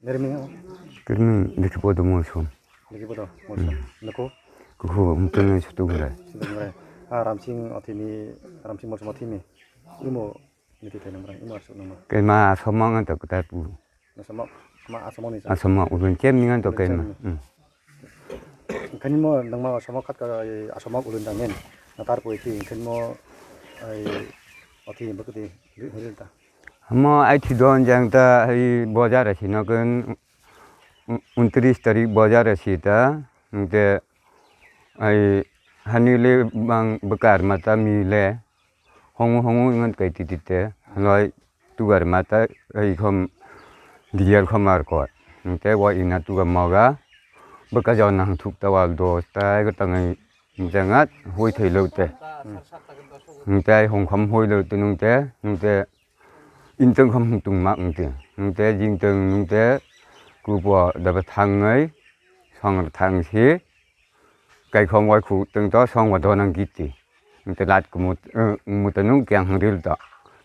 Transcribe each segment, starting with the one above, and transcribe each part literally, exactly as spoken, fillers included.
Nirming o? Kirming Dikhipodo Molsom. Dikhipodo Molsom. Hmm. Noko? Kuhu umtene sutu gure. Sutu gure. Ah, Ramsing othini, Ramsing Molsom othini. Imo niti thai namra, imo arsuk nama. Kema asomang to kutai pu. Asomang, ma asomang ni. Asomang ulun chem ningan to kema. Hmm. Kani mo nangma asomang khat ka asomang ulun jangin. Natar pui thi kani mo ai othi bakti hil ta. Amo aithidon jang ta hai bojar asi nogon, un-, untris tarik bojar asi ta, hingte ai hanile bang bekar mata mile hongu hongu ngan kai titi te, loi tugar mata ai khom digial khom ar ko, hingte wa ina tuga moga beka jona hangthuk ta wal dos ta, ai gotang ai jangat hui thai lo te, hingte ai hongkhom hui lo te nung te, nung te Inteng kham hung tung ma wng te, nung te jing teng nung te kupo daba thang ngai song thang si kai khong wai khu teng to song wa donang git ti. Nung te lat kumu, eh, mu ta nung kiang hang ril to.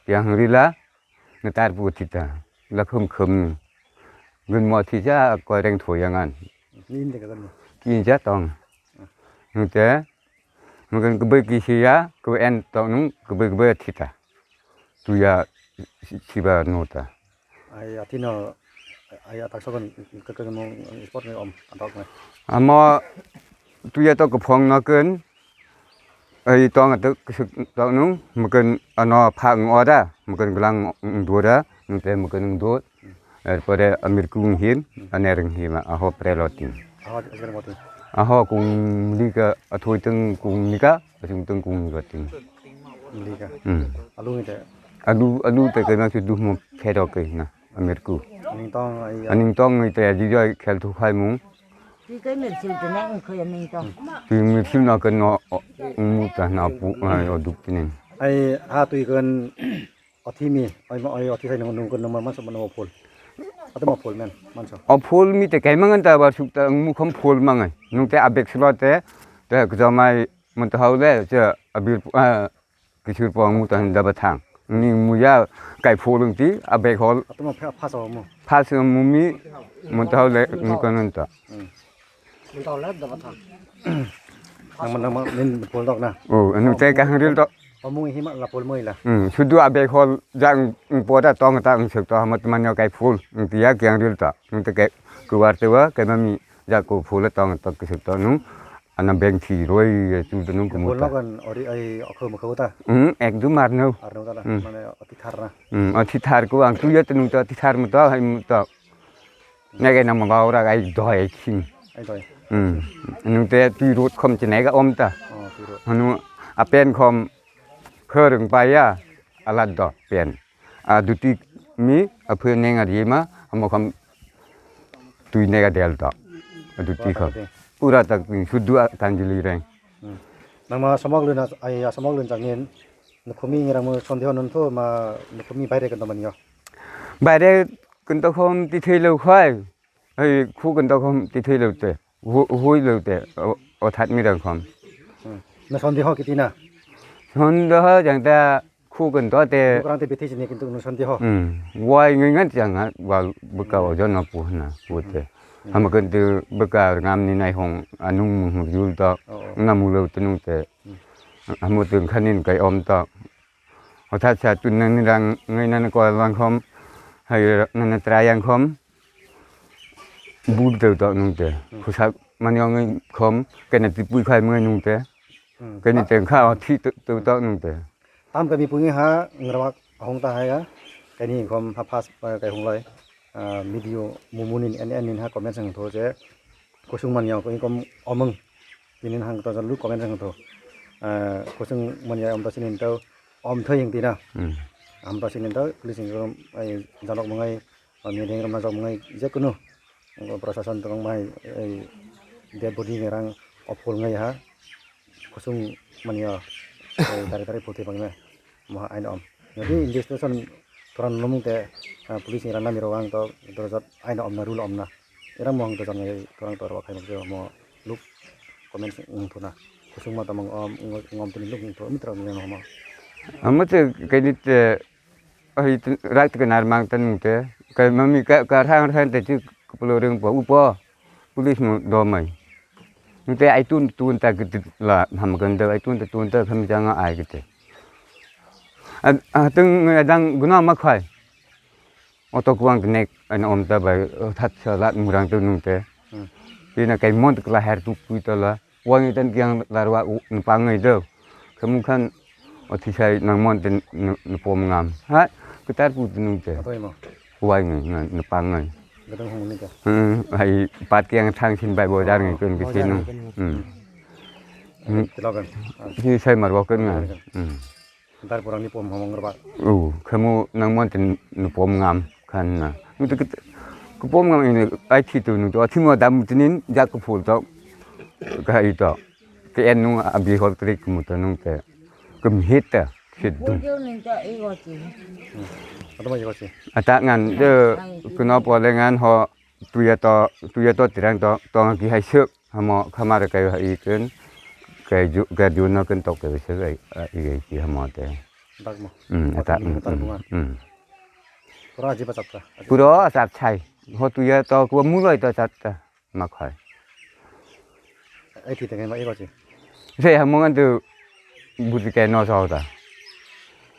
Kiang hang rila na tar pu thi ta. La khum khum ni. Gun mo thi ja ko reng tho yang an. Nin de ka mo. Kin ja tong. Nung te Mungkin kebai kisi ya, kebai en tok nung kebai kebai thita. Tuya si-, siba nota. Ai atino ai atak sogon ke ke mo sport ni om atak na. Amo tuya to kephong noken. Ai tong atok kesuk tok nung mungkin ano phak ngoda, mungkin gelang ngdura, nung te mungkin ngdut. Erpore amirku wng him, aner wng him, aho preloting. Aho, aho kung lika, athoi teng kung lika, asung teng kung lika ting. Lika. Hmm. Alu ngi te? Alu, alu te kena chu duh mo phero ke na, amirku. Aning tong, ai, aning tong ngi te, aji joi khel thu khai mung. Tui kai mirsil te nang khoi aning tong. Tui mirsil na ken no, o, mu ta na pu, ai, o duk tinin. Ai, ha tui ken Othi mi, oi ma, oi othi sai nung, nung, nung, man, man, man, phul. Ate ma phul, man, man, so. O phul mi te kai mangan ta bar suk ta, mukhom phul mangai. Nung te abek silo te, te kjamai, mun ta hau le, che abir, ah, kisur po, mu ta hin daba thang. Ni mu ya, kai phul nung ti, abek hol. Ate ma pha, pha so mu. Pha so mu mi, mun ta hau le, mu ka nun ta. Hmm. Nang man, nang man, min phul dok na. Oh, anu te kahang ril to. Omung hima la phul moi la. Hmm, sudu abek hol jang poda tong ta ang suk to hamat manyo kai phul. Ang tiya kyang ril to. Ang te kai kuwar te wa kai mami ja ko phul tong to kisuk to nung. Ana beng thi roi chu to nung kumu ta. Phul kan ori ai okho mokho ta. Hmm, ek du mar no. Ar no ta la. Hmm. Mane oti thar na. Hmm, oti thar ko ang tu ya te nung to oti thar mo to hai mo to. Nege nang mangau ra ai doi khing. Ai doi. Hmm. Nung te tui rot khom chinai ga om ta. Oh, tui rot. Hanu apen khom khorang pa ya alat do pen. A duti mi a phe neng a ri ma amo khom tui nega del do. A duti khom. Pura tak sudu a tanjili reng. Hmm. Nang ma samok luna ai samok lun jangin. Nukhumi ngira mo sondeho nun tho ma nukhumi baire kan tamani yo. Baire Kuntokhom tithai lo khai, hai khu kuntokhom tithai lo te, hu-, hui lo te, o, o that mi rang khom. Hmm. Na sondeho kiti na? Sondeho jang ta khu kunto te. Bukrang te bithi sini kintu nu sondeho. Hmm. Wai ngai ngan jang ha, wal buka o jono pu na pu te. Hmm. Hama kuntu buka ngam ni nai hong anung mu jul to, oh, oh, na mu lo tenung te. Hmm. Hamu tun khanin kai om to. Hothat sa tun nang ni rang ngai nang ko lang khom, hai nang try yang khom, bul te to nung te. Hmm. Khusa mani ong khom, kena ti pui khai mung nung te. Hmm. Kena te kha o thi to, to, to nung te. Tam kami pui ha ngrawak hong ta ha ya. Kani khom ha fast, eh, kai hong lai. Ah, video mumuni en, en, en ha comment sang tho je. Kusung manya ko ingkom omung. Tini hang to lu comment hang to. Ah, kusung manya om to sini to om thoi yang tina. Hmm. Om to sini to police ni rom ai janok mangai, ah, media rom janok mangai je kunu. Ngo prosason to mai ai dead body ni rang ophol ngai ha. Kusung manya ai tari tari phuti bang na. Mo ain om. Jadi investigation toran nomung te, ah, police ni rang nami ro ang to dorjot ain om na rule om na. Era mo ang to jang ngai torang tor wa khai mo mo luk comment wng thuna. Kusung ma tamang om ngom tini luk wng thu mitra wng mo. Amo te kaini te ai rak te nar mang tan te kai mami ka ka rang rang te chu pulo ring po upo, police no domai. Nte ai tun tun ta git la ham kan da ai tun ta tun ta kham jang ai git. A teng dang guna ma khai. Oto kuang nek an om ta bai that sa lat murang tu nung te. Hmm. Tina kai mon kla her tu pui ta la. Wang itan kiang larwa nupang ngai do. Kamu khan othi sai nang mon ten nupom ngam. Ha, kutar pu nung te. Atoi mo. Wai ngai nupang ngai. Gadang hong ni ka. Hmm, ai pat kiang thang sin bai bo jar ngai kun ke sinu. Hmm. Hmm. Tilagan. Si sai mar bo kun ngai. Hmm. Dar porang ni pom hamang rba. Oh, kamu nang mon ten nupom ngam khan na. Mutu kit-, kupom ngam ini ai thi tu nu to thimo dam tinin jak ku phul to. Ka i to. Ke en nu abi hol trik mutu nung te. Kum hit ta. Hit dum. Bujau ning ta i go chi. Atama i go chi. Ata ngan de kuno pole ngan ho tuya to, tuya to tirang to, to ki hai suk. Hamo khamar kai ha i kun. Kai ju, kai ju no kun tok te se bai, i gai ki hamo te. Dak mo. Hmm, ata, hmm, tar bunga. Hmm. Pura aji ba chapta. Pura chap chai. Ho tuya to ku muloi to chapta. Ma khai. Ai thi te ngai ma i go chi. Se ha mung antu buti kai no sa ta.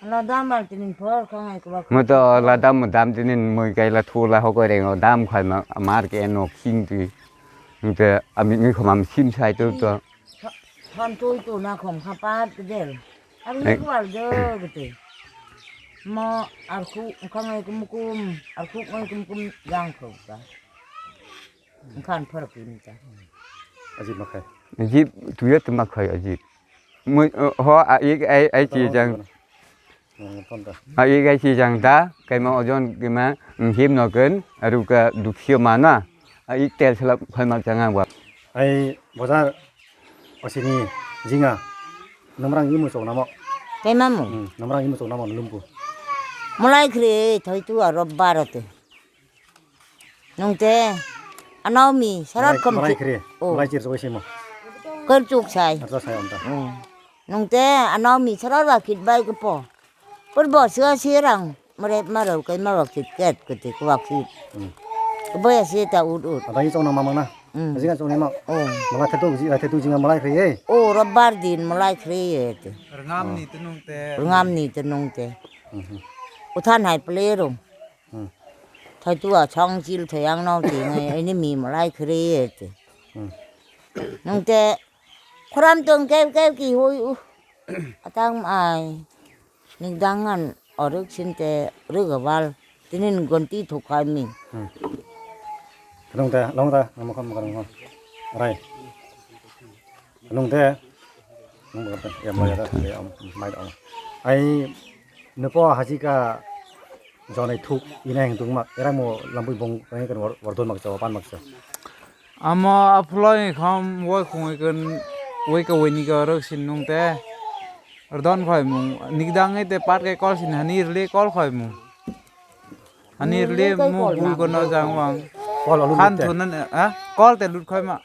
La dam bal tinin phor khangai ko ba. Mo to la dam mo dam tinin moi kai la thu la ho ko reng o dam khai ma mar ke no khing ti. Nte ami mi khomam sim sai to to. Than tui tu na khom kha pat del. Ami ko al jo gete. Mo ar khu khangai kum kum ar khu ngai kum kum jang kho ta. Khan phar pin ta. Ajib makhai. Ajib tuya tu makhai ajib. Mui ho a ik ai ai chi jang. A ik ai chi jang da kaima ojon kima him no kun aru ka dukhio mana. A ik tel selap khai mak chang ang ba. Ai bozar osini jinga. Namrang imu chok namo. Kaima mu. Namrang imu chok namo lumpu. Mulai khri thoi tu aro barote. Nungte, anaomi, sarat malai, kom malai chuk. Khri, oh. Malai chir soi simo. Kar chuk sai. Atra sai onta. Oh. Nungte, anaomi, sarat wa kit bai ko po. Pur bo sua sirang, mare maro kai maro kit ket kete ko wa kit. Hmm. Ko boya si ta ut ut. Ada i chong na mamang na. Hmm. Jinga chong ni ma. Oh. Malai thetu, ji, thetu jinga malai khri ye. Oh, robbar din malai khri ye te. Rngam ni tenung te. Rngam ni tenung te. Hmm. Uthan hai plero. Hmm. Thaitu a chong chil thai ang no ti ngai ini mi malai khri ye te. Hmm. Nung te khoram tong keu keu ki hui u. Atang ai. Ning dangan oruk sin te ruk wal tinin gonti thukai mi. Hmm. Nung te long ta ngam kham ngam. Rai. Nung te. Nung te. Ya mai da. Ya mai da. Ai nupo hajika. Jonai thuk ina hing tungma erang mo lambui bong bang kan wardon mak chawa pan mak chawa. Amo aphulo ni kham wai khungui kan wai ka wai ni ka rok sin nung te. Ardon khoi mung nikdang te pat kai kol sin hani rle kol khoi mung. Hani rle mu bul kono jang wang. Kol alu khan lut te. Thunan ha kol te lut khoi ma.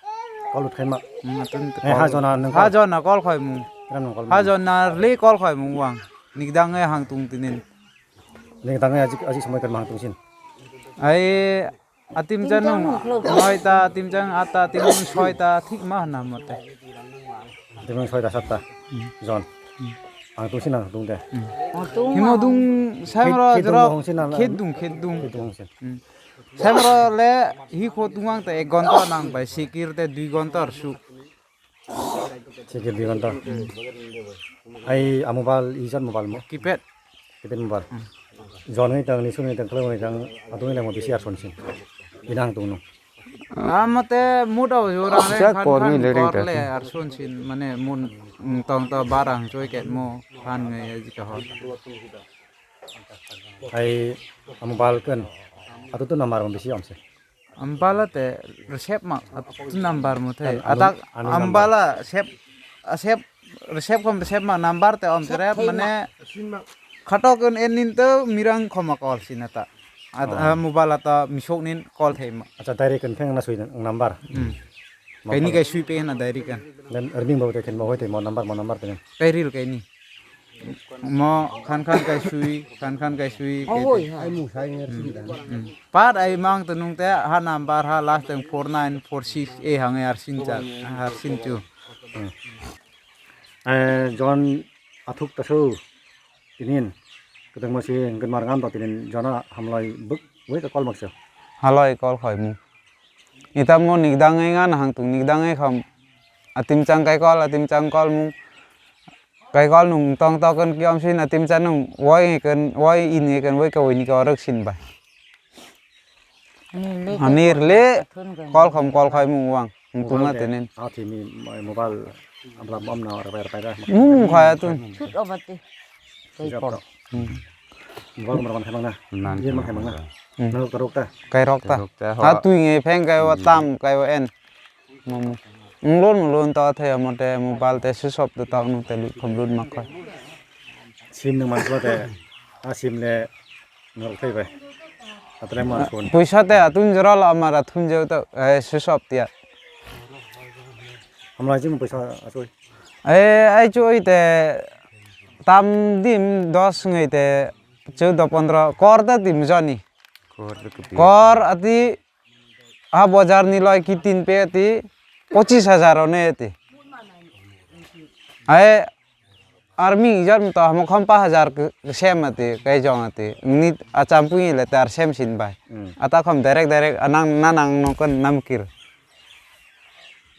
Kol lut khoi ma. Hmm, atun te eh, kol. Ha jona nung ha kol. Jona kol khoi mung. Ram nung kol ha mung. Jona rle kol khoi mung wang. Nikdang e hang tung tinin. Ning tang aji aji samai kan mahang tungsin. Ai atim janung noita atim jang ata atim jang soita thik ma hana mate. Atim jang soita satta jon. Ang tungsin ang tung de. Himo dung samro jero khedung khedung. Khedung hongsin. Samro le hi kho tungang te ek gonta nang bai sikir te dui gonta su. Sikir dui gonta. Ai a mobile ijan mobile mo. Keypad. Keypad mobile. Jon ni tang ni suni tang khlai ni tang atuni lang mo bisi ar son sin. Inang tung no. Amate muda jora re khan khan kor le ar son sin mane mun tong to barang choi ket mo khan ngai jika ho. Ai a mobile kan atu tu namar mo bisi amse. Ambala te resep ma atu number mo the. Atak ambala sep asep resep kom resep ma number te om sere mane khatok en en nin to mirang khoma call sina ta. Mobile ata misok nin call thai ma. Acha direct kan pheng na sui number. Kaini kai sui pe na direct kan. Dan earning bau te khen mo hoi te mo number mo number te. Kai ril kaini. Mo khan khan kai sui, khan khan kai sui, Oh, kai woi, te. Hai mung sai ngar sin dan. Hmm. Pat ai mang to nung te ha number ha last teng four nine four six e hang ar sin cha, ar sin chu. Hmm. Eh, John athuk tasu tinin. Kedeng masi hingke mar ngam to tinin John a hamlai buk woi ka call mak se. Haloi call khoi mu. Ita mo nikdang e ngan hang tung nikdang e kham. Atim chang kai call, atim chang call mu. Kai kol nung tong tokon kiyom sin atim cha nung wai ngi ken wai in ngi ken wai kawai ni ka rwk sin bai. Ani le Ani rle kol khom kol khai mung wang. Nung tunga tenen. Ah, thimi mobile abla mom na ra ra ra. Mung khai atun. Sut obati. Kai kol. Hmm. Mobile mobile khai mangna. Nan. Yen mangna. Hmm. Nang rok ta. Kai rok ta. Kai rok ta, ho. Ha tui ngi pheng kai wa tam kai wa en. Momo. Nglon nglon ta thaya mote mobile te switch off ta ta nung te lut khom lut mak kha. Sim nung man te a sim le norok thai bai. Atle ma phone. Puisa te atun jora la amara thun jeu ta, eh, switch off tia. Amra jim puisa asoi. Eh, ai chu oi te tam dim dos ngai te chaudo pondro kor ta dim jani. Kor ta kupi. Kor ati Ah, bojar ni loi kitin pe ti pochis hajar one ti. Ai, army jar to hamo kham pa hajar ke, ke sem ati, kai jong ati. Ni acham pui le tar sem sin bai. Hmm. Ata kham direct, direct, anang, nanang no kan namkir.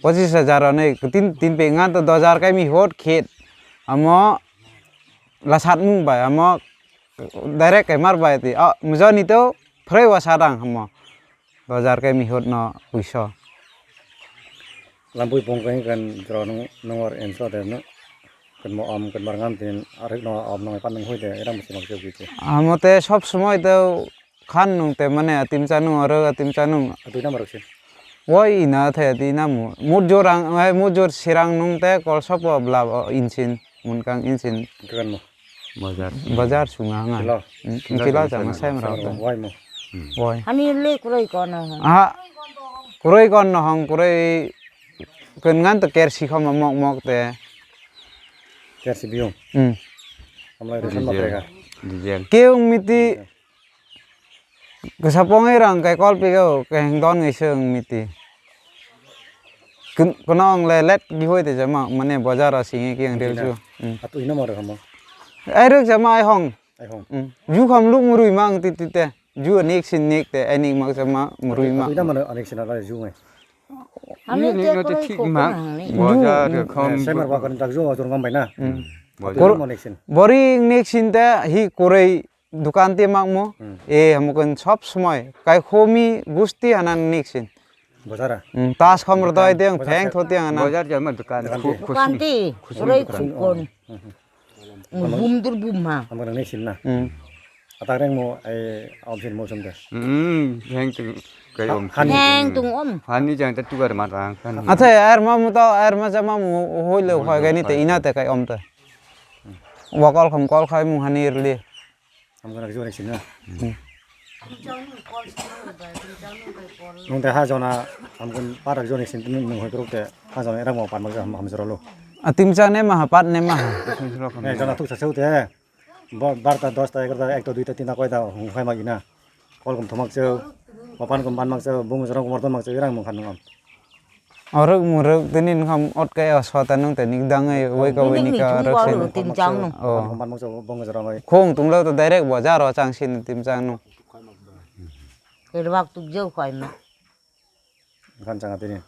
Pochis hajar one, tin, tin pe ngan to dos hajar kai mi hot khit. Amo, lasat mung bai, amo, direct kai mar bai ti. Ah, mujoni to, phrei wa sadang hamo. Dos hajar kai mi hot no puiso. Lampui pung kai kan jora nung, nungor enso de no. Kan mo am kan mar ngam tin, arik no am no pan nung hui de, era musi mak jeu gitu. Amo te sob somoi to khan nung te mane atim cha nung, aro atim cha nung. Atui na marok se. Woi ina the ati na mu. Mut jor ang, ai mut jor sirang nung te kol sopo bla insin, mun kang insin. Kan mo. Bazar. Bazar sunga nga. Kilo. Hmm, kilo kilo jang sunga. Sai mara. Wai mo. Hmm. Wai. Hani le kuroi kono. Aha. Kuroi kono hong kuroi. Kun ngan to kersi khoma mok mok te. Kersi biung. Hmm. Amlai rusan Dijeng. Matrega. Dijeng. Keung miti. Kisa pongwi rang kai kol pigao, kaheng don ngai se wng miti. Kun-, kuno wng le let gihoi te jama, mane bazar o singe ki ang ril ju. Hmm. Atu hino mare hamo. Ai ruk jama ai hong. Ai hong. Hmm. Ju kham luk murui ma ang ti ti te. Ju anik sin nik te, ai nik mak jama murui ma. Atu ina mane anik sin ala ju ngai. Ani Ni te no te kuroi thik ko ma. Kunang ni. Bazar kham. Semar ba kan tak ju ajur ngam bai na. Hmm. Bazar. Atu hino anik sin. Bori nik sin te hi kuroi Dukan te makmo, hmm, eh, hamukon sob somoi, kai khomi gusti hanan niksin. Bozara? Hmm, tas khom rwdai deng, bozar pheng se-, thoti ang hanan. Bozar jama dukan, dukan khu-, te. Dukan khusum. Te, khusum roi dukan. Khukon. Hmm, hmm. Bum dur bum ha. Hamukon niksin na? Hmm. Atak reng mo, ai, om sin mo sum de. Hmm, pheng tung kai om. Hani. Pheng tung om. Hani jang ta tugar ma rang kan. Athe, air ma mu to, air ma jama mu, hoi le, hoi gani te, ina te kai om te. Wa kol khom kol khai mu hani rli. Hamkon rok jora sini. Hmm. Nung tei ha jona hamkon parak joni sini nung hoi krok te ha jona erang mo pan mak ham jora lo. Atim cha ne maha pat ne maha. Eh, jona thuk sa seu te. Bo-, barta, dosta, egarta, ekta, duita, tinta, koita hung khai mak ina. Kol kom thomak seu. Wapan kom pan mak seu. Bung jorong kom orton mak seu. Erang mung khan nung am. Orok murok tini nkham otkai o sota nung tei nik dang ai wai ka wai nik ka rok sai. Tim chang nung. Oh. Khong tung lo to direct bazar o chang sin tim chang nung. Kerbak tuk jau khoi ma. Nkham chang tini.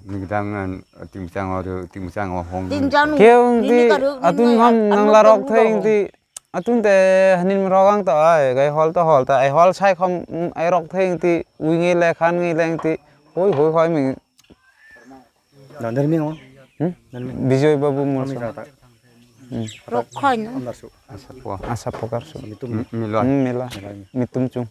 Nik dang an tim chang o tim chang o hong. Tim chang nung. Khe ung ti atun nkham nang la rok thai ung ti. Atun te hanin rok ang ta ai, gai hol ta hol ta, ai hol sai khom, mm, ai rok thai ti, ui ngi le khan ngi le ti, hoi hoi hoi mi. Na, nirmi ngo? Hmm? Nirmi. Bijoy Babu mo. Kami sa ta. Hmm. Rok khoi no. Amdar su. Asa po. Asa po kar su. Mitum. Hmm, milo. Hmm, mila. Mila. Mitum chung.